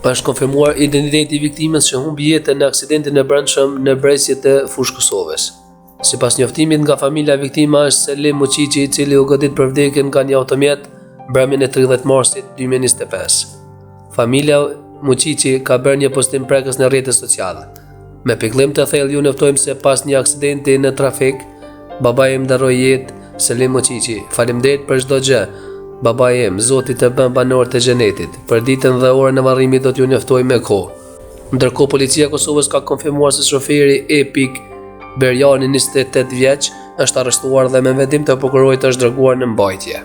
Është konfirmuar identiteti i viktimës që humbi jetën në aksidentin e brëndshëm në Bresje të Fushë Kosovës. Sipas njoftimit nga familja viktima është Selim Muqiqi i cili u godit për vdekje nga një automjet mbrëmjen e 30 marsit 2025. Familja Muqiqi ka bërë një postim prekës në rrjetet sociale. Me pikëllim të thellë ju njoftojmë se pas një aksidenti në trafik, babai im ndërroi jetë, Selim Muqiqi. Faleminderit për çdo gjë. Babai im, Zoti të bëftë banor të xhenetit. Për ditën dhe orën e varrimit do t'ju njoftojmë me kohë. Ndërkohë policia e Kosovës ka konfirmuar se shoferi Epik Berjani 28 vjeç është arrestuar dhe me vendim të prokurorit është dërguar në mbajtje.